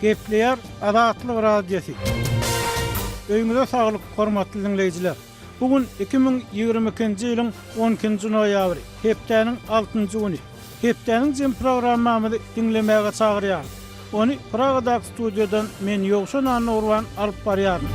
Gepleýär Azatlyk Radiosy. Öýüňize saglyk, hormatly diňleýjiler! Bu gün 2022-nji ýylyň on ikinji noýabry, hepdäniň altynjy güni. Hepdäniň jem programmamyzy diňlemäge çagyrýarys. Ony Pragadaky studiýadan men Ýowşan Annagurban alyp barýaryn.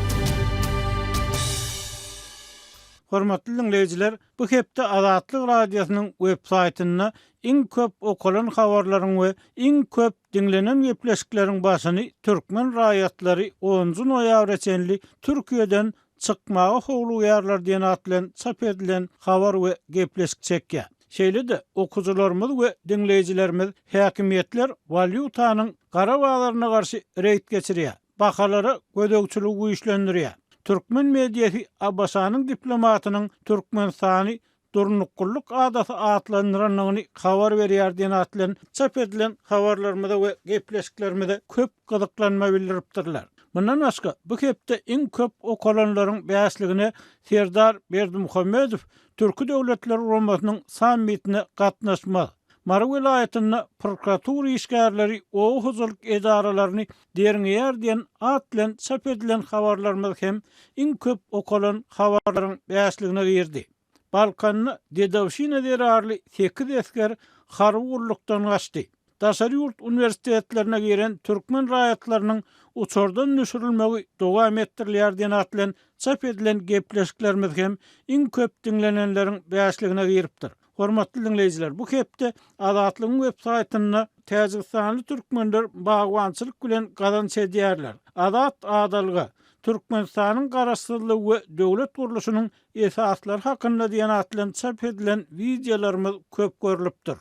Hormatly diňleýjiler, bu hepde Azatlyk Radiosynyň web saýtynda iň köp okalan habarlaryň we iň köp diňlenen gepleşikleriň başyny türkmen raýatlary onunjy noýabra çenli Türkiýeden çykmaga howlugýarlar diýen at bilen çap edilen habar we gepleşik çekýär. Şeýle-de, okyjylarymyz we diňleýjilerimiz häkimiýetler walýutanyň gara bazaryna garşy reýd geçirýär, bahalara gözegçiligi güýçlendirýär. Türkmen mediasy ABŞ-nyň diplomatynyň Türkmenistany durnuklylyk adasy atlandyrandygyny habar berýär diýen at bilen çap edilen habarlarymyza we gepleşiklerimize köp gyzyklanma bildiripdirler. Mundan başga, bu hepde iň köp okalanlaryň bäşligine Serdar Berdimuhamedow Türki Döwletler Guramasynyň sammitine gatnaşmaz, Mary welaýatynda prokuratura işgärleri oba hojalyk edaralaryny derňeýär diýen at bilen çap edilen habarlarymyz hem iň köp okalan habarlaryň bäşligine girdi. Balkanda dedowşina zerarly sekiz esger harby gullukdan gaçdy. Daşary ýurt uniwersitetlerine giren türkmen raýatlarynyň uçardan düşürilmegi dowam etdirilýär diýen at bilen çap edilen gepleşiklerimiz hem iň köp diňlenenleriň bäşligine giripdir. Hormatly diňleýjiler, bu hepde Azatlygyň web saýtynda Täjigistanly türkmenler bagbançylyk bilen gazanç edýärler, Azat adalga, Türkmenistanyň Garaşsyzlygy we döwlet gurluşynyň esaslary hakynda diýen at bilen çap edilen wideolarymyz köp görlüpdir.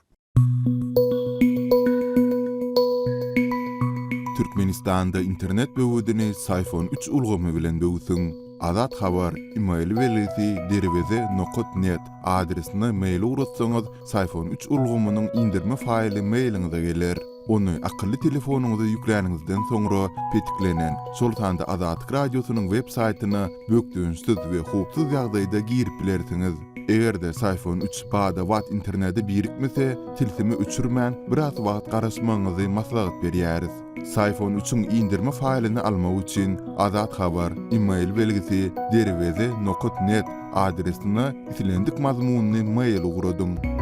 Türkmenistanda internet böwedini Syfon üç ulgamy bilen böwsüň. Azat Habar, email belgisi derweze nokat net adresine mail ugratsaňyz Syfon üç ulgamynyň indirme faýly mailiňize geler. Ony akylly telefonyňyza ýükläniňizden soňra petiklenen, şol sanda Azatlyk Radiosynyň web saýtyna bökdençsiz we howpsuz ýagdaýda girip bilersiňiz. Eger-de Syfon üç bada-bat internete birikmese, tilsimi öçürmän, biraz wagt garaşmagyňyzy maslahat berýäris. Syfon üçiň indirme faýlyny almak üçin Azat Habar, email belgisi, derweze nokat net adresine islendik mazmunly mail ugradyň.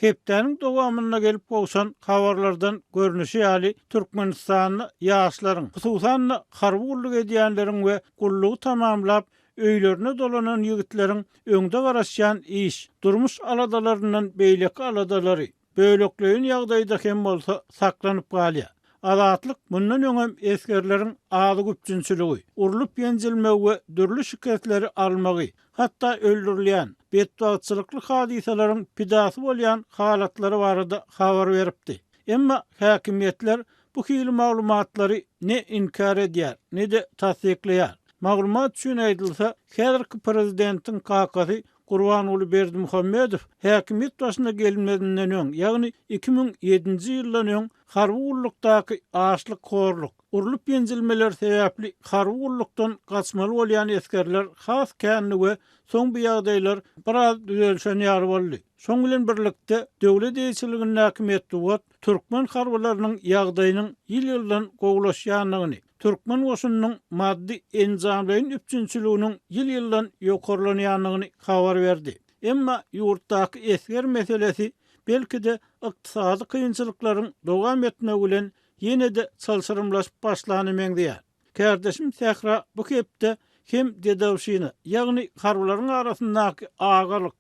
Hepdäniň dowamynda gelip gowşan habarlardan görnüşi ýaly, Türkmenistanda ýaşlaryň, hususan-da, harby gulluk edýänleriň we gullugy tamamlap, öýlerine dolanan ýigitleriň öňde garaşýan iş, durmuş aladalaryndan beýleki aladalary, bölekleýin ýagdaýda hem bolsa, saklanyp galýar. Azatlyk mundan öňem esgerleriň azyk üpjünçiligi, urlup-ýenjilmegi we dürli şikesleri almagy, hatda öldürilýän, betbagtçylykly hadysalaryň pidasy bolýan halatlary barada habar beripdi. Emma häkimiýetler bu hili maglumatlary ne inkär edýär, ne-de tassyklaýar. Maglumat üçin aýdylsa, häzirki prezidentiň kakasy Gurbanguly Berdimuhamedow häkimiýet başyna gelmezinden öň, ýagny 2007-nji ýyldan öň harby gullukdaky açlyk-horluk, urlup-ýenjilmeler sebäpli harby gullukdan gaçmaly bolýan esgerler has kändi we soň bu ýagdaýlar biraz düzelişen ýaly boldy. Şoň bilen birlikde, döwlet eýeçiligindäki metbugat türkmen harbylarynyň ýagdaýynyň ýyl-ýyldan gowulaşýandygyny, türkmen goşunynyň maddy-enjamlaýyn üpjünçiliginiň ýyl-ýyldan ýokarlanýandygyny habar berdi. Emma ýurtdaky esger meselesi, belki-de, ykdysady kynçylyklaryň dowam etmegi bilen ýene-de çylşyrymlaşyp başlana meňzeýär. Kärdeşim Sähra bu hepde hem dedowşina, ýagny harbylaryň arasyndaky agalyk,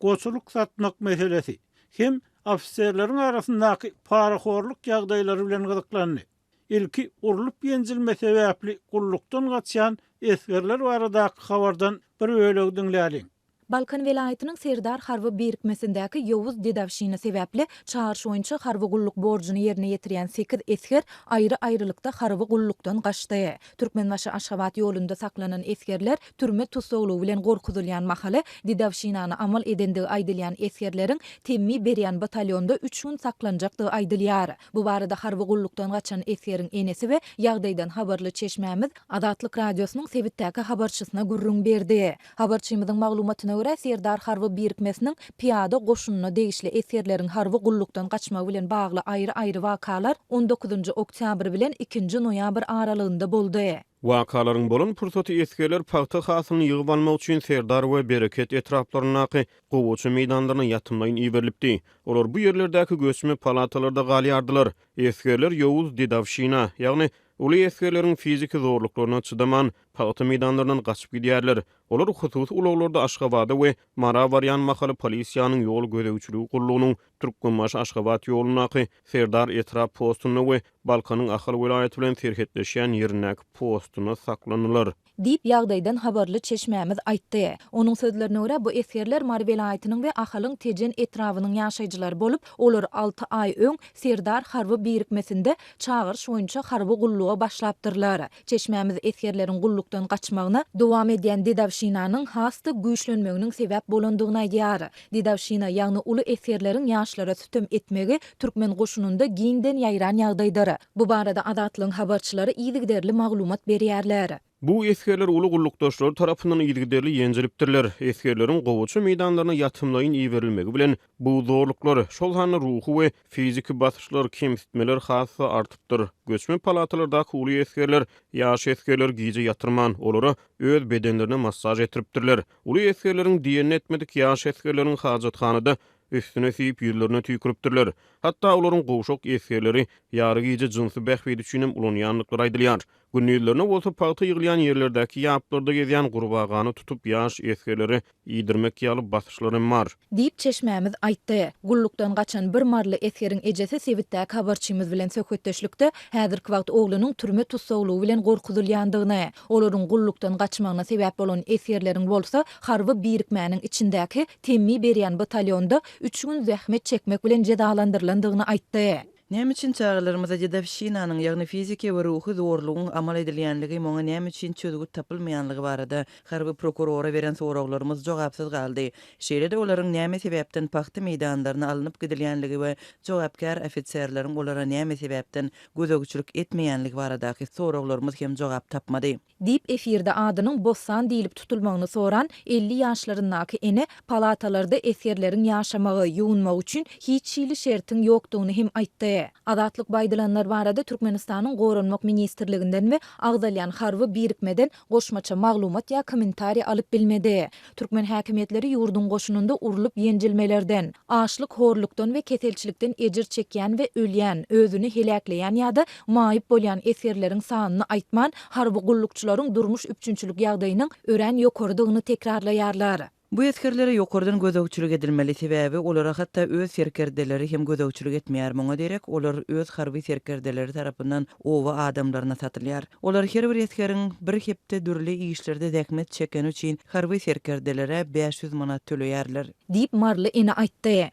goçulyk satmak meselesi, hem ofiserleriň arasyndaky parahorluk ýagdaýlary bilen gyzyklandy. Ilki urlup-ýenjilme sebäpli gullukdan gaçýan esgerler baradaky habardan bir bölegi diňläliň. Balkan welaýatynyň Serdar harby birikmesindäki ýowuz dedowşina sebäpli çagyryş boýunça harby gulluk borjuny ýerine ýetirýän sekiz esger aýry-aýrylykda harby gullukdan gaçdy. Türkmenbaşy-Aşgabat ýolunda saklanan esgerler türme tussaglygy bilen gorkuzylýan mahaly dedowşinany amal edendigi aýdylýan esgerleriň temmi berýän batalýonda üç gün saklanjakdygy aýdylýar. Bu barada harby gullukdan gaçan esgeriň enesi we ýagdaýdan habarly çeşmämiz Azatlyk Radiosynyň sebitdäki habarçysyna gürrüň berdi. Habarçymyzyň maglumatyna görä. görä, Serdar harby birikmesiniň pyýada goşunyna degişli esgerleriň harby gullukdan gaçmagy bilen bagly aýry-aýry wakalar on dokuzynjy oktýabr bilen ikinji noýabr aralygynda boldy. Wakalaryň bolan pursaty esgerler pagta hasylyny ýygyp almak üçin Serdar we Bereket etraplaryndaky gowaça meýdanlaryna ýatymlaýyn iberilipdi. Olar bu ýerlerdäki göçme palatalarda galýardylar. Esgerler ýowuz dedowşina, ýagny uly esgerleriň fiziki zorluklaryna çydaman, pagta meýdanlaryndan gaçyp gidýärler. Olar hususy ulaglarda Aşgabada we Mara barýan mahaly polisiýanyň ýol gözegçiligi gullugynyň Türkmenbaşy-Aşgabat ýolundaky Serdar etrap postunda we Balkanyň Ahal welaýaty bilen serhetleşýän ýerindäki postunda saklandylar. Diýip, ýagdaýdan habarly çeşmämiz aýtdy. Onuň sözlerine görä, bu esgerler Mary welaýatynyň we Ahalyň Tejen etrabynyň ýaşaýjylary bolup, olar alty aý öň Serdar harby birikmesinde çagyryş boýunça harby gulluga başlapdyrlar. Çeşmämiz esgerleriň gullukdan gaçmagyna dowam edýän dedowşinanyň has-da güýçlenmeginiň sebäp bolandygyny aýdýar. Dedowşina, ýagny uly esgerleriň ýaşlara sütem etmegi türkmen goşunynda giňden ýaýran ýagdaýdyr. Bu barada Azatlygyň habarçylary yzygiderli maglumat berýärler. Bu esgerler uly gullukdaşlary tarapyndan yzygiderli ýenjilipdirler. Esgerleriň gowaça meýdanlaryna ýatymlaýyn iberilmegi bilen bu zorluklar, şol sanda ruhy we fiziki basyşlar, kemsitmeler has-da artypdyr. Göçme palatalardaky uly esgerler ýaş esgerleri gije ýatyrman, olara öz bedenlerine massaž etdiripdirler. Uly esgerleriň diýenini etmedik ýaş esgerleriň hajathanada üstüne siýip, ýüzlerine tüýküripdirler. Hatda olaryň gowşak esgerleri ýary gije jynsy bähbit üçinem ulanýandyklary aýdylýar. Gündizlerine bolsa pagta ýygylýan ýerlerdäki ýaplarda gezýän gurbagany tutup ýaş esgerlere iýdirmek ýaly basyşlar hem bar. Diýip, çeşmämiz aýtdy. Gullukdan gaçan bir maryly esgeriň ejesi sebitdäki habarçymyz bilen söhbetdeşlikde häzirki wagt oglunyň türme tussaglygy bilen gorkuzylýandygyny, olaryň gullukdan gaçmagyna sebäp bolan esgerleriň bolsa harby birikmäniň içindäki temmi berýän batalýonda üç gün zähmet çekmek bilen jezalandyrylandygyny aýtdy. Näme üçin çagalarymyza dedowşinanyň, ýagny fiziki we ruhy zorlugyň amal edilýänligi, muňa näme üçin çözgüt tapylmaýanlygy barada harby prokurora beren soraglarymyz jogapsyz galdy. Şeýle-de olaryň näme sebäpden pagta meýdanlaryna alnyp gidilýänligi we jogapkär ofiserleriň olara näme sebäpden gözegçilik etmeýänligi baradaky soraglarymyz hem jogap tapmady. Diýip, efirde adynyň Bossan diýlip tutulmagyny soran 50 ýaşlaryndaky ene palatalarda esgerleriň ýaşamagy, ýuwunmagy üçin hiç hili şertiň ýokdugyny hem aýtdy. Azatlyk bu aýdylanlar barada Türkmenistanyň Goranmak ministrliginden we agzalýan harby birikmeden goşmaça maglumat ýa kommentariý alyp bilmedi. Türkmen häkimiýetleri ýurduň goşunynda urlup-ýenjilmelerden, açlyk-horlukdan we keselçilikden ejir çekýän we ölýän, özüni heläkleýän ýa-da maýyp bolýan esgerleriň sanyny aýtman, harby gullukçylaryň durmuş üpjünçilik ýagdaýynyň örän ýokarydygyny tekrarlaýarlar. Bu esgerlere ýokardan gözegçilik edilmeli, sebäbi olara hatda öz serkerdeleri hem gözegçilik etmeýär, muňa derek olar öz harby serkerdeleri tarapyndan oba adamlaryna satylýar. Olar her bir esgeriň bir hepde dürli işlerde zähmet çekeni üçin harby serkerdelere 500 manat töleýärler. Diýip, maryly ene aýtdy.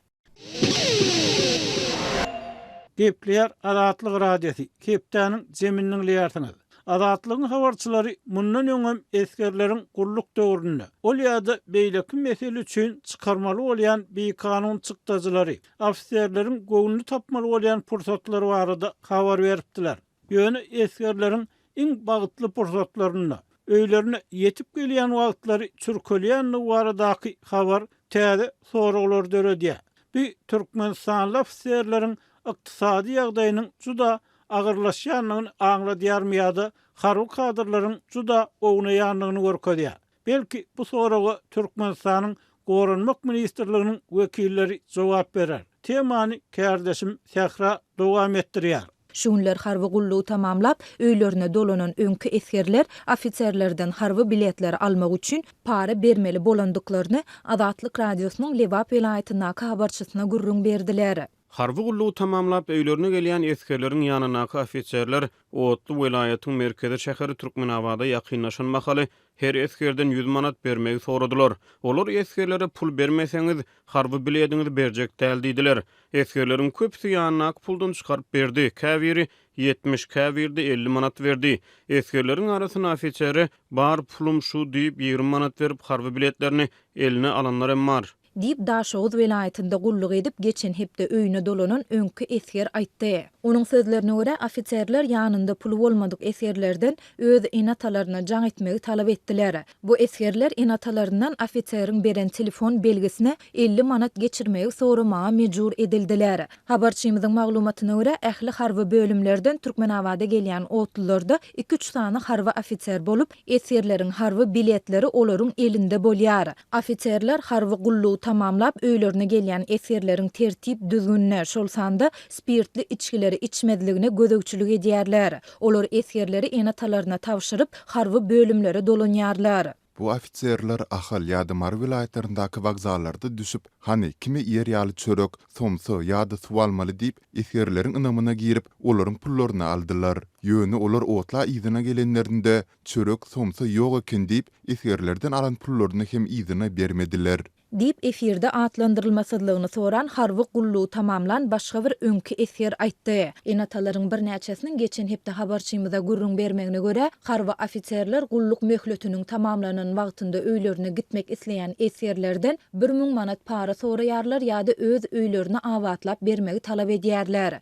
Gepleýär Azatlyk Radiosy, hepdäniň jemini diňleýärsiňiz. Azatlygyň habarçylary mundan öňem esgerleriň gulluk döwründe ol ýa-da beýleki mesele üçin çykarmaly bolýan bikanun çykdajylary, ofiserleriň göwnüni tapmaly bolýan pursatlary barada habar beripdiler. Ýöne esgerleriň iň bagtly pursatlarynda, öýlerine ýetip gelýän wagtlary çürkelýändigi baradaky habar täze soraglary döredýär. Bu türkmenistanly ofiserleriň ykdysady ýagdaýynyň juda agyrlaşýandygyny aňladýarmy ýa-da harby kadrlaryň juda ownaýandygyny görkezýär? Belki, bu soraga Türkmenistanyň Goranmak ministrliginiň wekilleri jogap berer. Temany kärdeşim Sähra dowam etdirýär. Şu günler harby gullugy tamamlap, öýlerine dolanan öňki esgerler ofiserlerden harby biletleri almak üçin para bermeli bolandyklaryny Azatlyk Radiosynyň Lebap welaýatyndaky habarçysyna gürrüň berdiler. Harby gullugy tamamlap, öýlerine gelýän esgerleriň ýanyndaky ofiserler otly welaýatyň merkezi şäheri Türkmenabada ýakynlaşan mahaly her esgerden ýüz manat bermegi soradylar. Olar esgerlere pul bermeseňiz, harby bilediňizi berjek däl diýdiler. Esgerleriň köpüsi ýanyndaky puldan çykaryp berdi, käbiri 70, käbiri-de 50 manat berdi. Esgerleriň arasynda ofisere bar pulum şu diýip 20 manat berip harby biletlerini eline alanlar hem bar. Diýip, Daşoguz welaýatynda gulluk edip, geçen hepde öýüne dolanan öňki esger aýtdy. Onuň sözlerine görä, ofiserler ýanynda puly bolmadyk esgerlerden öz ene-atalaryna jaň etmegi talap etdiler. Bu esgerler ene-atalaryndan ofiseriň beren telefon belgisine 50 manat geçirmegi soramaga mejbur edildiler. Habarçymyzyň maglumatyna görä, ähli harby bölümlerden Türkmenabada gelýän otlularda iki-üç sany harby ofiser bolup, Esgerleriň harby biletleri olaryň elinde bolýar. Ofiserler harby gullugy tamamlap öýlerine gelýän esgerleriň tertip-düzgünine, şol sanda spirtli içgileri içmezligine gözegçilik edýärler. Olar esgerleri ene-atalaryna tabşyryp, harby bölümlere dolanýarlar. Bu ofiserler Ahal ýa-da Mary welaýatlaryndaky wokzallarda düşüp, hany, kime iýer ýaly çörek, somsa ýa-da suw almaly diýip, esgerleriň ynamyna girip, olaryň pullaryny aldylar. Ýöne olar otla yzyna gelenlerinde, çörek, somsa ýok eken diýip, esgerlerden alan pullaryny hem yzyna bermediler. Diýip, efirde atlandyrylmasyzlygyny soran harby gullugy tamamlan başga bir öňki esger aýtdy. Ene-atalaryň birnäçesiniň geçen hepde habarçymyza gürrüň bermegine görä, harby ofiserler gulluk möhletiniň tamamlanan wagtynda öýlerine gitmek isleýän esgerlerden 1000 manat para soraýarlar ýa-da öz öýlerini abatlap bermegi talap edýärler.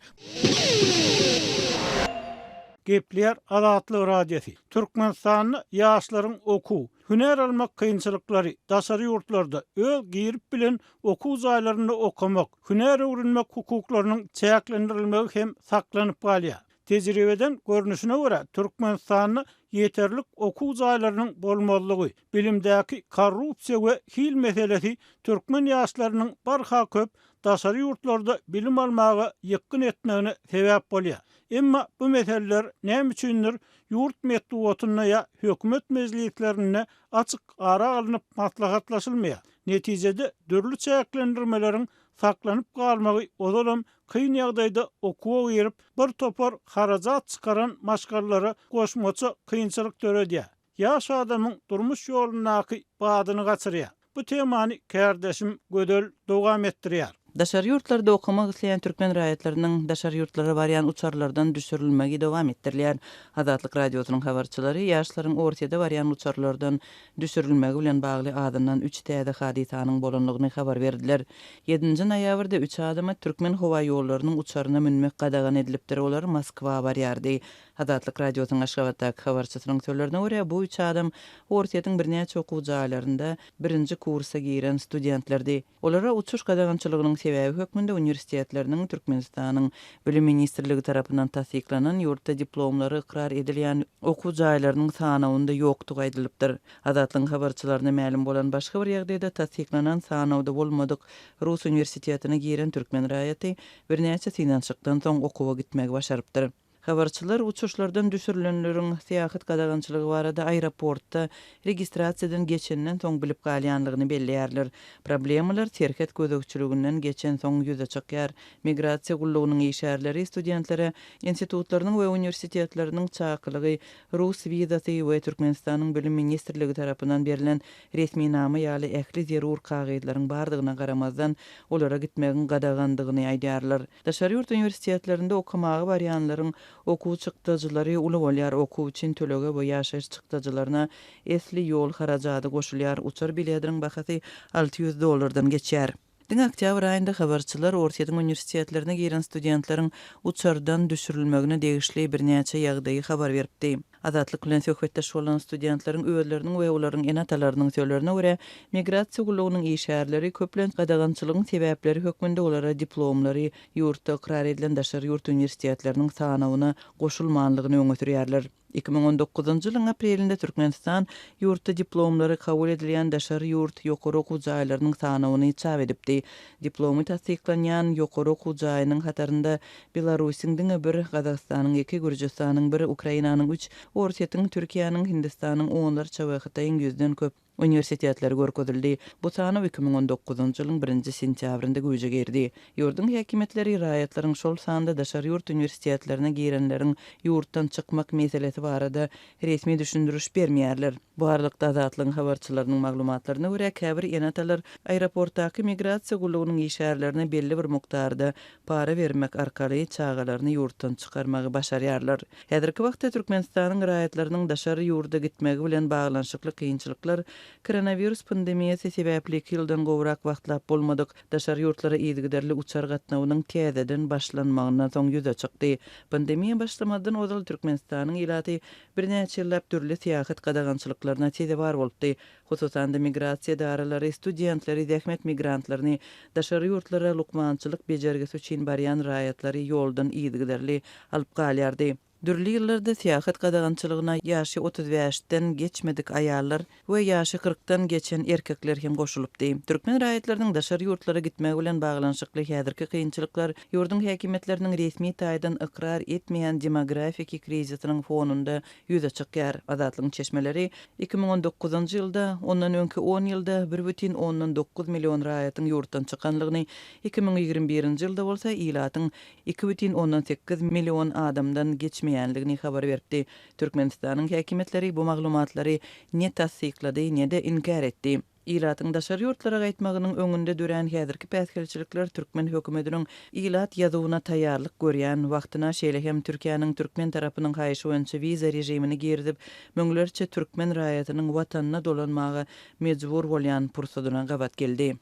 Gepleýär Azatlyk Radiosy, Türkmenistanda ýaşlaryň okuw, hünär almak kynçylyklary, daşary ýurtlarda öz girip bilen okuw jaýlarynda okamak, hünär öwrenmek hukuklarynyň çäklendirilmegi hem saklanyp galýar. Tejribeden görnüşine görä, Türkmenistanda ýeterlik okuw jaýlarynyň bolmazlygy, bilimdäki korrupsiýa we hil meselesi türkmen ýaşlarynyň barha köp daşary ýurtlarda bilim almaga ýykgyn etmegine sebäp bolýar. Emma bu meseleler näme üçindir ýurt metbugatynda ýa hökümet mejlislerinde açyk ara alnyp maslahatlaşylmaýar. Netijede dürli çäklendirmeleriň saklanyp galmagy ozalam kyn ýagdaýda okuwa girip, bir topar harajat çykaran maşgalalara goşmaça kynçylyk döredýär. Ýaş adamyň durmuş ýolundaky badyny gaçyrýar. Bu temany kärdeşim Gözel dowam etdirýär. Daşary ýurtlarda okamak isleýän türkmen raýatlarynyň daşary ýurtlara barýan uçarlardan düşürilmegi dowam etdirilýär. Azatlyk Radiosynyň habarçylary ýaşlaryň Orsýete barýan uçarlardan düşürilmegi bilen bagly azyndan üç täze hadysanyň bolandygyny habar berdiler. Ýedinji noýabrda üç adama Türkmenhowaýollarynyň uçaryna münmek gadagan edilipdir, olar Moskwa barýardy. Azatlyk Radiosynyň Aşgabatdaky habarçysynyň sözlerine görä, bu üç adam Orsýetiň birnäçe okuw jaýlarynda birinji kursa giren studentlerdi. Olara uçuş gadagançylygynyň sebäbi hökmünde uniwersitetleriniň Türkmenistanyň Bilim ministrligi tarapyndan tassyklanan ýurtda diplomlary ykrar edilýän okuw jaýlarynyň sanawynda ýokdugy aýdylypdyr. Azatlygyň habarçylaryna mälim bolan başga bir ýagdaýda tassyklanan sanawda bolmadyk rus uniwersitetine giren türkmen raýaty birnäçe synanyşykdan soň okuwa gitmegi başarypdyr. Habarçylar uçuşlardan düşürilenleriň syýahat gadagançylygy barada aeroportda registrasiýadan geçenden soň bilip galýanlygyny belleýärler. Problemalar serhet gözegçiliginden geçensoň ýüze çykýar. Migrasiýa gullugynyň işgärleri studentlere institutlarynyň we uniwersitetleriniň çakylygy, rus wizasy we Türkmenistanyň Bilim ministrligi tarapyndan berlen resminama ýaly ähli zerur kagyzlaryň bardygyna garamazdan, olara gitmegiň gadagandygyny aýdýarlar. Daşary ýurt uniwersitetlerinde okamaga barýanlaryň okuw çykdajylary uly bolýar, okuw üçin tölege we ýaşaýyş çykdajylaryna esli ýol harajady goşulýar, uçar bilediniň bahasy 600 dollardan geçýär. Diňe oktýabr aýynda habarçylar Orsýetiň uniwersitetlerine giren studentleriň uçardan düşürilmegine degişli birnäçe ýagdaýy habar beripdi. Azatlyk bilen söhbetdeş bolan studentleriň özleriniň we olaryň ene-atalarynyň sözlerine görä, migrasiýa gullugynyň işgärleri köplenç gadagançylygyň sebäpleri hökmünde olara diplomlary ýurtda ykrar edilen daşary ýurt uniwersitetleriniň sanawyna goşulmanlygyny öňe sürýärler. 2019-njy ýylyň aprelinde Türkmenistan ýurtda diplomlary kabul edilýän daşary ýurt ýokary okuw jaýlarynyň sanawyny çap edipdi. Diplomy tassyklanýan ýokary okuw jaýynyň hatarynda Belarusyň diňe bir, Gazagystanyň iki, Gürjüstanyň bir, Ukrainanyň üç, Orsýetiň, Türkiýäniň, Hindistanyň onlarça we Hytaýyň ýüzden köp uniwersitetleri görkezildi. Bu sanaw 2019-njy ýylyň birinji sentýabrynda güýje girdi. Ýurduň häkimiýetleri raýatlaryň, şol sanda daşary ýurt uniwersitetlerine girenleriň ýurtdan çykmak meselesi barada resmi düşündiriş bermeýärler. Bu aralykda, Azatlygyň habarçylarynyň maglumatlaryna görä, käbir ene-atalar aeroportdaky migrasiýa gullugynyň işgärlerine belli bir mukdarda para bermek arkaly çagalaryny ýurtdan çykarmagy başarýarlar. Häzirki wagtda Türkmenistanyň raýatlarynyň daşary ýurda gitmegi bilen baglanyşykly kynçylyklar. Koronawirus pandemiýasy sebäpli iki ýyldan gowrak wagtlap bolmadyk daşary ýurtlara yzygiderli uçar gatnawynyň täzeden başlanmagyndan soň ýüze çykdy. Pandemiýa başlamazdan ozal Türkmenistanyň ilaty birnäçe ýyllap dürli syýahat gadagançylyklaryna sezewar bolupdy. Hususan-da, migrasiýa edaralary studentleri, zähmet migrantlaryny, daşary ýurtlara lukmançylyk bejergisi üçin barýan raýatlary ýoldan yzygiderli alyp galýardy. Dürli ýyllarda syýahat gadagançylygyna ýaşy 35-den geçmedik aýallar we ýaşy kyrkdan geçen erkekler hem goşulypdy. Türkmen raýatlarynyň daşary ýurtlara gitmegi bilen baglanyşykly häzirki kynçylyklar ýurduň häkimiýetleriniň resmi taýdan ykrar etmeýän demografiki krizisiniň fonunda ýüze çykýar. Azatlygyň çeşmeleri 2019-njy ýylda, ondan öňki on ýylda bir bütin ondan dokuz million raýatyň ýurtdan çykanlygyny, 2021-nji ýylda bolsa ilatyň 2,8 million adamdan geçmeýänligini habar beripdi. Türkmenistanyň häkimiýetleri bu maglumatlary ne tassyklady, ne-de inkär etdi. Ilatyň daşary ýurtlara gaýtmagynyň öňünde dörän häzirki päsgelçilikler türkmen hökümetiniň ilat ýazuwyna taýýarlyk görýän wagtyna, şeýle hem Türkiýäniň türkmen tarapynyň haýyşy boýunça wiza režimini girizip, müňlerçe türkmen raýatynyň watanyna dolanmaga mejbur bolýan pursadyna gabat geldi.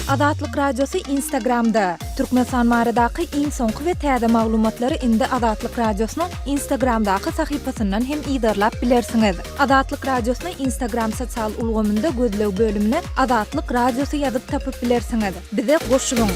Azatlyk Radiosy Instagramda, Türkmenistan baradaky iň soňky we täze maglumatlary indi Azatlyk Radiosynyň Instagramdaky sahypasyndan hem yzarlap bilersiňiz. Azatlyk Radiosyny Instagram sosial ulgamynda gözleg bölümine Azatlyk Radiosy ýazyp tapyp bilersiňiz. Bize goşulyň!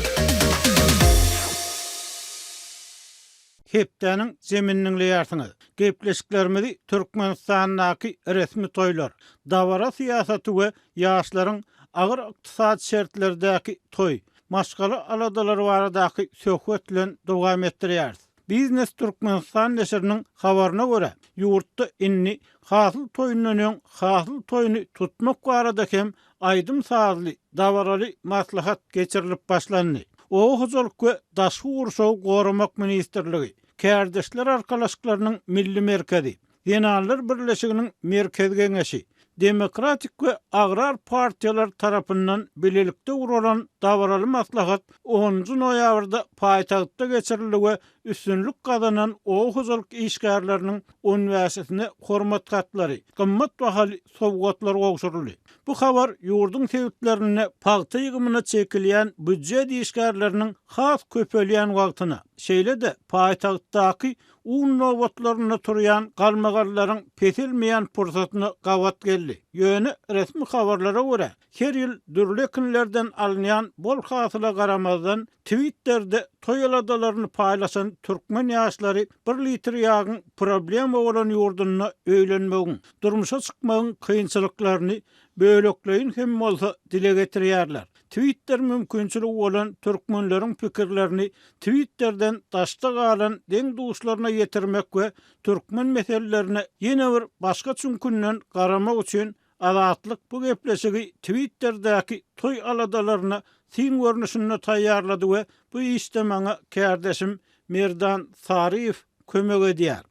Hepdäniň jemini diňleýärsiňiz. Gepleşiklerimizi Türkmenistandaky resmi toýlar, dabara syýasaty we ýaşlaryň agyr ykdysady şertlerdäki toý, maşgala aladalary baradaky söhbet bilen dowam etdirýäris. Biznes Türkmenistan neşiriniň habaryna görä, ýurtda indi hasyl toýundan öň hasyl toýuny tutmak barada hem aýdym-sazly, dabaraly maslahat geçirilip başlandy. Oba hojalyk we daşky gurşawy goramak ministrligi, Kärdeşler arkalaşyklarynyň Milli merkezi, Zenanlar birleşiginiň Merkezi Geňeşi, Demokratik we Agrar partiýalar tarapyndan bilelikde guralan dabaraly maslahat onunjy noýabrda paýtagtda geçirildi we üstünlik gazanan oba hojalyk işgärleriniň on bäşisine hormat hatlary, gymmat bahaly sowgatlar gowşuryldy. Bu habar ýurduň sebitlerinde pagta ýygymyna çekilýän býujet işgärleriniň has köpelýän wagtyna, şeýle-de paýtagtdaky un nobatlarynda turýan galmagallaryň peselmeýän pursatyna gabat geldi. Ýöne resmi habarlara görä, her ýyl dürli ekinlerden alynýan bol hasyla garamazdan, Twitterde toý aladalaryny paýlaşan türkmen ýaşlary bir litr ýagyň problema bolan ýurdunda öýlenmegiň, durmuşa çykmagyň kynçylyklaryny bölekleýin hem bolsa dile getirýärler. Twitter mümkinçiligi bolan türkmenleriň pikirlerini Twitterden daşda galan deň-duşlaryna ýetirmek we türkmen meselelerine ýene bir başga çüňkünden garamak üçin Azatlyk bu gepleşigi Twitterdäki toý aladalaryna syn görnüşinde taýýarlady we bu işde maňa kärdeşim Merdan Saryýew kömek edýär.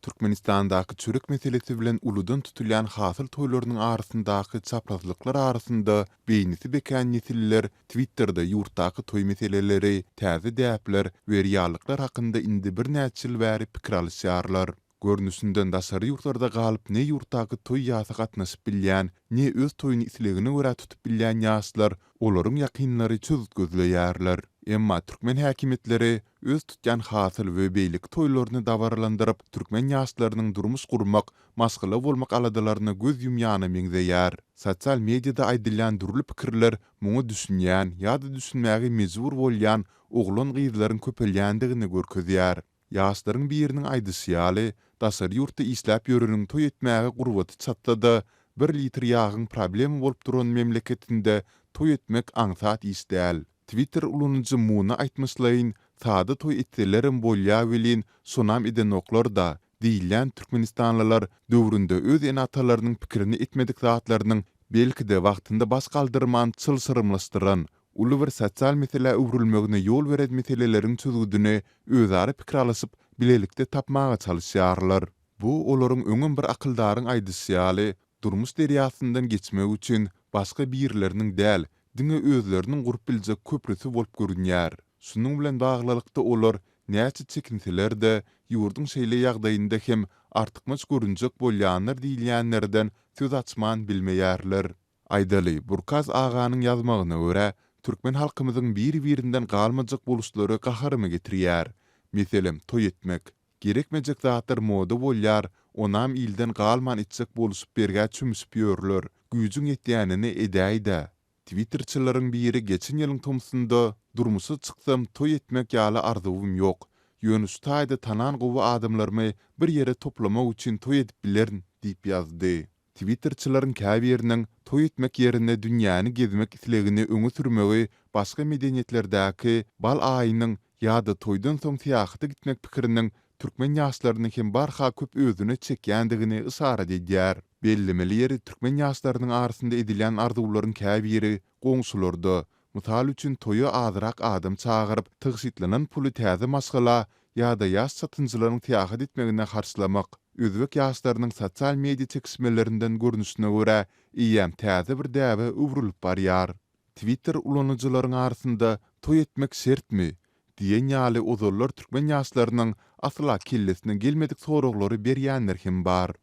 Türkmenistandaky çörek meselesi bilen uludan tutulýan hasyl toýlarynyň arasyndaky çaprazlyklar arasynda beýnisi bekän nesiller Twitterde ýurtdaky toý meseleleri, täze däpler we reallyklar hakynda indi birnäçe ýyl bäri pikir alyşýarlar. Görnüşinden daşary ýurtlarda galyp ne ýurtdaky toý-ýasa gatnaşyp bilýän, ne öz toýuny islegine görä tutup bilýän ýaşlar, olaryň ýakynlary çözgüt gözleýärler. Emma türkmen häkimiýetleri öz tutýan hasyl we beýleki toýlaryny dabaralandyryp, türkmen ýaşlarynyň durmuş gurmak, maşgala bolmak aladalaryna göz ýumýana meňzeýär. Sosial mediada aýdylýan dürli pikirler muňa düşünýän ýa-da düşünmäge mejbur bolýan oglan-gyzlaryň köpelýändigini görkezýär. Ýaşlaryň biriniň aýdyşy ýaly, daşary ýurtda işläp ýöreniň toý etmäge gurbaty çatsa-da, bir litr ýagyň problema bolup duran memleketinde toý etmek aňsat iş däl. Twitter ulanyjy Muna aýtmyşlaýyn, sada toý etselerem bolýa welin, şonam edenoklar-da diýilýän türkmenistanlylar döwründe öz ene-atalarynyň pikirini etmedik zatlarynyň belki-de wagtynda baş galdyrman çylşyrymlaşdyran, uly bir sosial meselä öwrülmegine ýol beren meseleleriň çözgüdini özara pikir alyşyp, bilelikde tapmaga çalyşýarlar. Bu olaryň öňem bir akyldaryň aýdyşy ýaly, durmuş derýasyndan geçmek üçin başga birileriniň däl, diňe özleriniň gurup biljek köprüsi bolup görünýär. Şunuň bilen baglylykda olar. Näçe çekinseler-de, ýurduň şeýle ýagdaýynda hem artykmaç görünjek bolýanlar diýilýänlerden söz açman bilmeýärler. Aýdaly, Burkaz aganyň ýazmagyna görä, türkmen halkymyzyň bir-birinden galmajak boluşlary gaharymy getirýär. Meselem, toý etmek. Gerekmejek zatlar moda bolýar, onam ilden galman etjek boluşyp bergä çümüşip ýörler. Güýjüň ýetýänini edäý-dä. Twitterçileriň biri geçen ýylyň tomsunda, Durmuşa çyksam toý etmek ýaly arzuwym ýok. Ýöne şu taýda tanan gowy adamlarymy bir ýere toplamak üçin toý edip bilerin diýip ýazdy. Twitterçileriň käbiriniň toý etmek ýerine dünýäni gezmek islegini öňe sürmegi başga medeniýetlerdäki bal aýynyň ýa-da toýdan soň syýahata gitmek pikiriniň türkmen ýaşlaryny hem barha köp özüne çekýändigini yşarat edýär. Bellemeli ýeri türkmen ýaşlarynyň arasynda edilýän arzuwlaryň käbiri goňşularda, mysal üçin toýa azrak adam çagyryp, tygşytlanan puly täze maşgala ýa-da ýaş çatynjylaryň syýahat etmegine harçlamak, özbek ýaşlarynyň sosial media çekişmelerinden görnüşine görä, eýýäm täze bir däbe öwrülip barýar. Twitter ulanyjylaryň arasynda Toý etmek şertmi? diýen ýaly ozallar türkmen ýaşlarynyň asla kellesine gelmedik soraglary berýänler hem bar.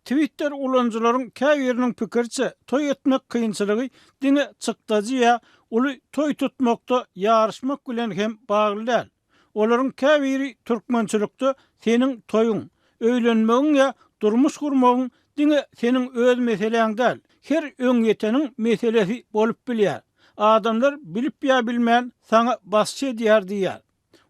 Twitter ulanyjylaryň käbiriniň pikiriçe, toý etmek kynçylygy diňe çykdajy ýa uly toý tutmakda ýaryşmak bilen hem bagly däl. Olaryň käbiri türkmençilikde seniň toýuň, öýlenmegiň ýa durmuş gurmagyň diňe seniň öz meseläň däl, her öňýeteniň meselesi bolup bilýär. Adamlar bilip ýa bilmän saňa basyş edýär diýýär.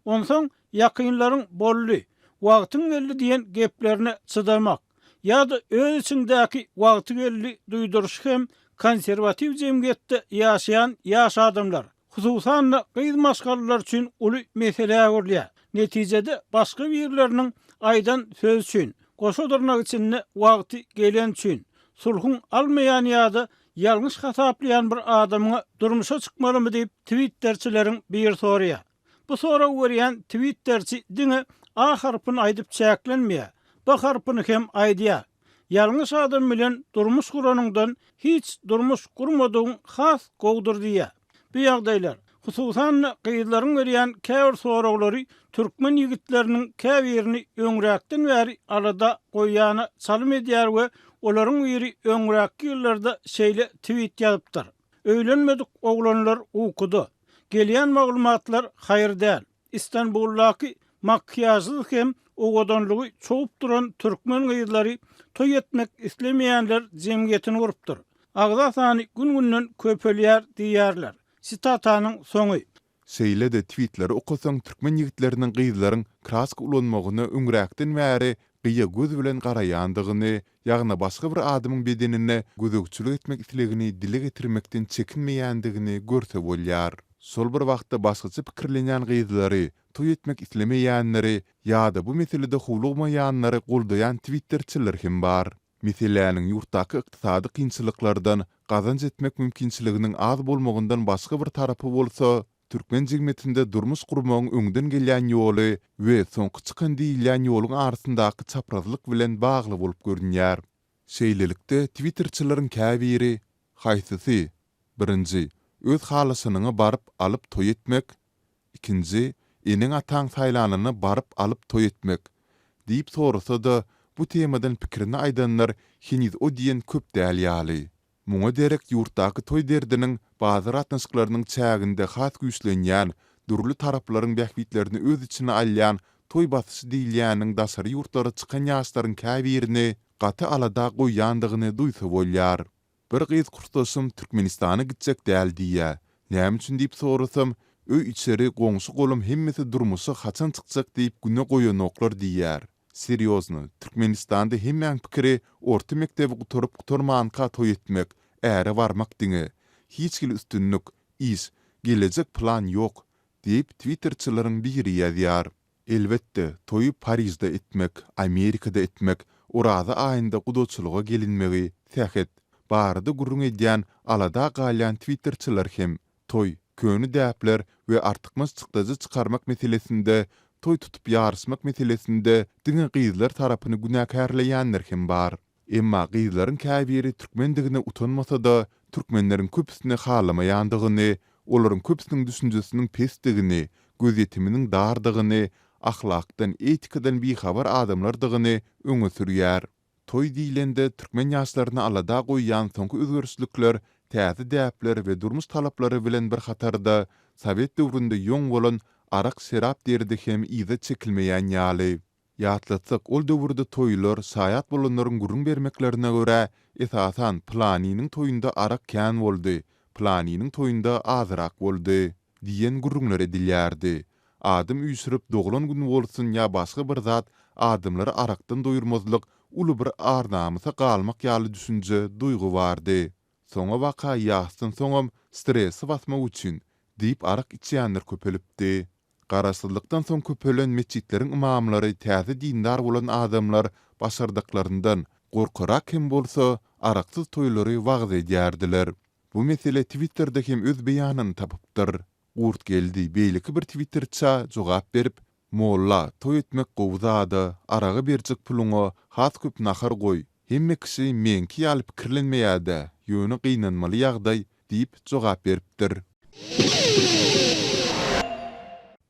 Onsoň ýakynlaryň boldy, wagtyň geldi diýen geplerine çydamak ýa-da öz içiňdäki wagty geldi duýduryşy hem konserwatiw jemgyýetde ýaşaýan ýaş adamlar, hususan-da gyz maşgalalar üçin uly meselä öwrülýär. Netijede başga birleriniň aýdan sözi üçin, goşa dyrnak içinde wagty geleni üçin, sulhuň almaýan ýa-da ýalňyş hasaplaýan bir adamyňa durmuşa çykmalymy diýip twitterçileriň biri soraýar. Bu soragy berýän twitterçi diňe A harpyny aýdyp çäklenmeýär, B harpyny hem aýdýar. Ýalňyş adam bilen durmuş guranyňdan hiç durmuş gurmadygyň has gowudyr diýýär. Bu ýagdaýlar, hususan-da, gyzlaryň berýän käbir soraglary türkmen ýigitleriniň käbirini öňräkden bäri alada goýýana çalym edýär we olaryň biri öňräkki ýyllarda şeýle twit ýazypdyr, Öýlenmedik oglanlar ukuda. Gelýän maglumatlar haýyr däl. Istanbuldaky makiýažsyz hem owadanlygy çogup duran türkmen gyzlary toý etmek islemeýänler jemgyýetini gurupdyr. Agza sany gün-günden köpelýär diýýärler. Sitatanyň soňy. Şeýle-de twitleri okasaň türkmen ýigitleriniň gyzlaryň kraska ulanmagyna öňräkden bäri gyýa göz bilen garaýandygyny, ýagny başga bir adamyň bedenine gözegçilik etmek islegini dile getirmekden çekinmeýändigini görse bolýar. Şol bir wagtda başgaça pikirlenýän gyzlary, toý etmek islemeýänleri ýa-da bu meselede howlugmaýanlary goldaýan twitterçiler hem bar. Meseläniň ýurtdaky ykdysady kynçylyklardan, gazanç etmek mümkinçiliginiň az bolmagyndan başga bir tarapy bolsa, Türkmen jemgyýetinde durmuş gurmagyň öňden gelýän ýoly we soňky çykan diýilýän ýoluň arasyndaky çaprazlyk bilen bagly bolup görünýär. Şeýlelikde, twitterçileriň käbiri, Haýsysy? Birinji, öz halaşanyňa baryp alyp toý etmek. Ikinji, eneň-ataň saýlanyna baryp alyp toý etmek. Diýip sorasa-da, bu temadan pikirini aýdanlar heniz o diýen köp däl ýaly. Muňa derek ýurtdaky toý derdiniň bazar gatnaşyklarynyň çäginde has güýçlenýän, dürli taraplaryň bähbitlerini öz içine alýan toý basyşy diýilýäniň daşary ýurtlara çykan ýaşlaryň käbirini gaty alada goýýandygyny duýsa bolýar. Bir gyz kursdaşym Türkmenistana gitjek däl diýýä. Näme üçin diýip sorasam, öý-içeri, goňşy-golam hemmesi durmuşa haçan çykjak diýip güne goýanoklar diýýär. Serýozno, Türkmenistanda hemmäň pikiri orta mekdebi gutaryp gutarmanka toý etmek, äre barmak diňe. Hiç hili üstünlik, iş, gelejek plan ýok diýip twitterçileriň biri ýazýar. Elbetde, toýy Parižde etmek, Amerikada etmek, Oraza aýynda gudaçylyga gelinmegi, sähet, barada gürrüň edýän alada galýan twitterçiler hem, Toý, köne däpler we artykmaç çykdajy çykarmak meselesinde, toý tutup ýaryşmak meselesinde diňe gyzlar tarapyny günäkärleýänler hem bar. Emma gyzlaryň käbiri türkmendigine utanmasa-da, türkmenleriň köpüsini halamaýandygyny, olaryň köpüsiniň düşünjesiniň pesdigini, gözýetiminiň dardygyny, ahlakdan, etikadan bihabar adamlardygyny öňe sürýär. Toý diýlende, türkmen ýaşlaryny alada goýýan soňky özgerişlikler täze däpler we durmuş talaplary bilen bir hatarda, sowet döwründe ýoň bolan arak-şerap derdi hem yza çekilmeýän ýaly. Ýatlatsak, ol döwürde toýlar, şaýat bolanlaryň gürrüň bermeklerine görä, esasan, pylanynyň toýunda arak kän boldy, pylanynyň toýunda azyrak boldy. Diýen gürrüňler edilýärdi. Adam üýşürip, doglan gün bolsun ýa başga bir zat, adamlary arakdan doýurmazlyk uly bir ar-namysa galmak ýaly düşünje, duýgy bardy. Soňabaka ýasdan soňam stresi basmak üçin diýip arak içýänler köpelipdi. Garaşsyzlykdan soň köpelen metjitleriň ymamlary täze dindar bolan adamlar başardyklaryndan, gorkarak hem bolsa, araksyz toýlary wagyz edýärdiler. Bu mesele Twitterde hem öz beýanyny tapypdyr. Gurtgeldi beýleki bir twitterçä jogap berip, Molla, toý etmek gowy zada, araga berjek puluňa has köp nahar goý, hemme kişi meňki ýaly pikirlenmeýädä, ýöne gynanmaly ýagdaý diýip jogap beripdir.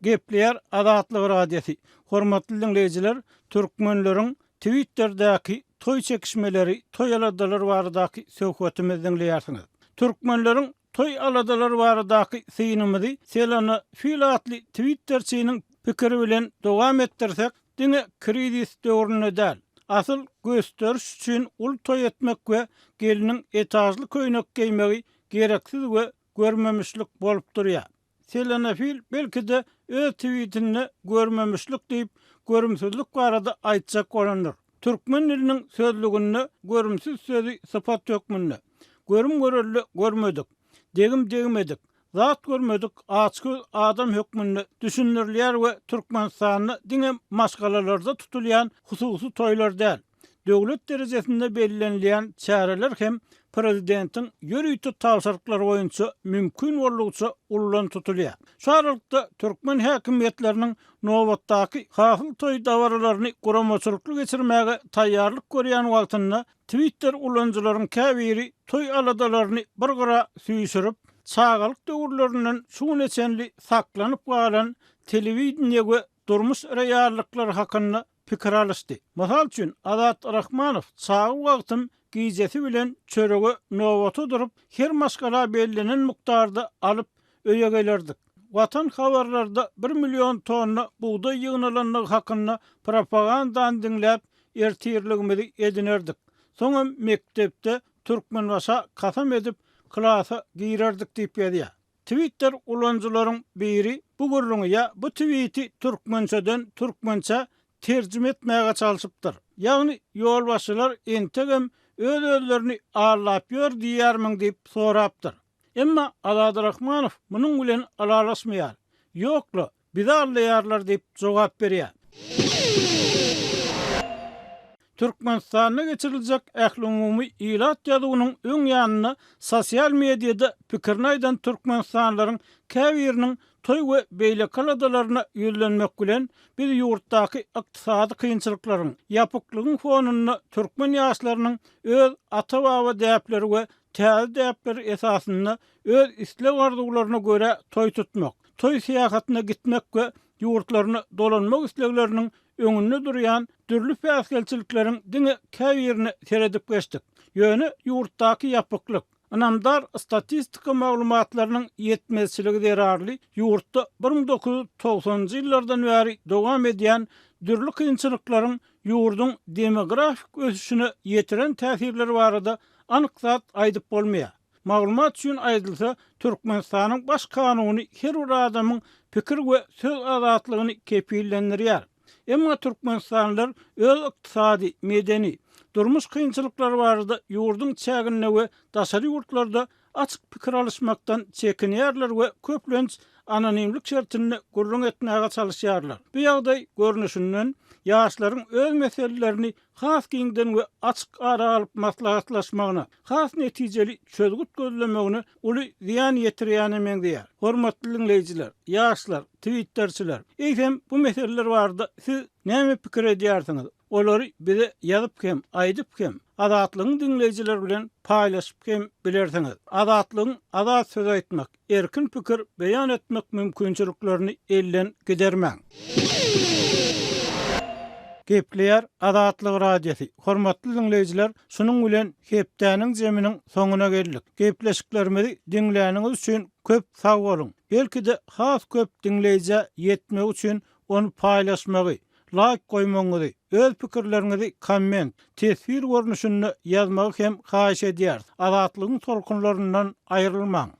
Gepleýär Azatlyk Radiosy, Hormatly diňleýjiler, türkmenleriň Twitterdäki toý çekişmeleri, toý aladalary baradaky söhbetimizi diňleýärsiňiz. Türkmenleriň Toý aladalary baradaky synymyzy Selena Fil atly twitterçiniň pikiri bilen dowam etdirsek, diňe krizis döwründe däl, asyl gösderiş üçin uly toý etmek we gelniň etažly köýnek geýmegi gereksiz we görmemişlik bolup durýar. Selena Fil belki-de öz twitinde görmemişlik diýip, görümsizlik barada aýtjak bolandyr. Türkmen diliniň sözlüginde görümsiz sözi sypat hökmünde, görüm-görelde görmedik, degim-degmedik, zat görmedik açgöz adam hökmünde düşündirilýär we Türkmenistanda diňe maşgalalarda tutulýan hususy toýlar däl, döwlet derejesinde bellenilýän çäreler hem prezidentiň ýörite tabşyryklary boýunça mümkin boldugyça ullan tutulýar. Şu aralykda, türkmen häkimiýetleriniň nobatdaky Hasyl toý dabaralaryny guramaçylykly geçirmäge taýýarlyk görýän wagtynda Twitter ulanyjylaryň käbiri toý aladalaryny bir gyra süýşürip, çagalyk döwürlerinden şu güne çenli saklanyp galan telewideniýe we durmuş reallyklary hakynda pikir alyşdy. Mysal üçin, Azat Rahmanow çaga wagtym gijesi bilen çörege nobata durup, her maşgala bellenen mukdarda alyp, öýe gelerdik. Watan habarlarda bir million tonna bugdaý ýygnalandygy hakynda propagandany diňläp, ertirligimizi edinerdik. Soňam mekdepde Türkmenbaşa kasam edip, klasa girerdik diýip ýazýar. Twitter ulanyjylaryň biri bu gürrüňi ýa bu twiti türkmençeden türkmençä terjime etmäge çalşypdyr. Ýagny ýolbaşçylar entegem öz-özlerini aldap ýör diýýärmiň diýip sorapdyr. Emma Azady Rahmanow munuň bilen ylalaşmaýar. Ýok-la, bizi aldaýarlar diýip jogap berýär. Türkmenistanda geçiriljek ählumumy ilat ýazuwynyň öň ýanynda sosial mediada pikirini aýdan türkmenistanlylaryň käbiriniň toý we beýleki aladalaryna ýüzlenmek bilen, biz ýurtdaky ykdysady kynçylyklaryň, ýapyklygyň fonunda türkmen ýaşlarynyň öz ata-baba däpleri we täze däpler esasynda öz isleg-arzuwlaryna görä toý tutmak, toý syýahatyna gitmek we ýurtlaryna dolanmak islegleriniň öňünde durýan dürli päsgelçilikleriň diňe käbirine seredip geçdik. Ýöne ýurtdaky ýapyklyk, ynamdar statistika maglumatlarynyň ýetmezçiligi zerarly ýurtda 1990-njy ýyllardan bäri dowam edýän dürli kynçylyklaryň ýurduň demografik ösüşine ýetiren täsirleri barada anyk zat aýdyp bolmaýar. Maglumat üçin aýdylsa, Türkmenistanyň Baş kanuny her bir adamyň pikir we söz azatlygyny kepillendirýär. Emma türkmenistanlylar öz ykdysady, medeni, durmuş kynçylyklary barada ýurduň çäginde we daşary ýurtlarda açyk pikir alyşmakdan çekinýärler we köplenç anonimlik şertinde gürrüň etmäge çalyşýarlar. Bu ýagdaý, görnüşinden, ýaşlaryň öz meselelerini has giňden we açyk ara alyp maslahatlaşmagyna, has netijeli çözgüt gözlemegine uly zyýan ýetirýäne meňzeýär. Hormatly diňleýjiler, ýaşlar, twitterçiler, eýsem bu meseleler barada siz näme pikir edýärsiňiz? Olary bize ýazyp hem, aýdyp hem. Azatlygyň diňleýjileri bilen paýlaşyp hem bilersiňiz. Azatlygyň azat söz aýtmak, erkin pikir beýan etmek mümkinçiliklerini elden gidermäň. Gepleýär Azatlyk Radiosy, Hormatly diňleýjiler, şunuň bilen hepdäniň jeminiň soňuna geldik. Gepleşiklerimizi diňläniňiz üçin köp sag boluň. Belki-de has köp diňleýjä ýetmegi üçin ony paýlaşmagy, laýk goýmagyňyzy, öz pikirleriňizi komment, teswir görnüşinde ýazmagy hem haýyş edýäris. Azatlygyň tolkunlaryndan aýrylmaň!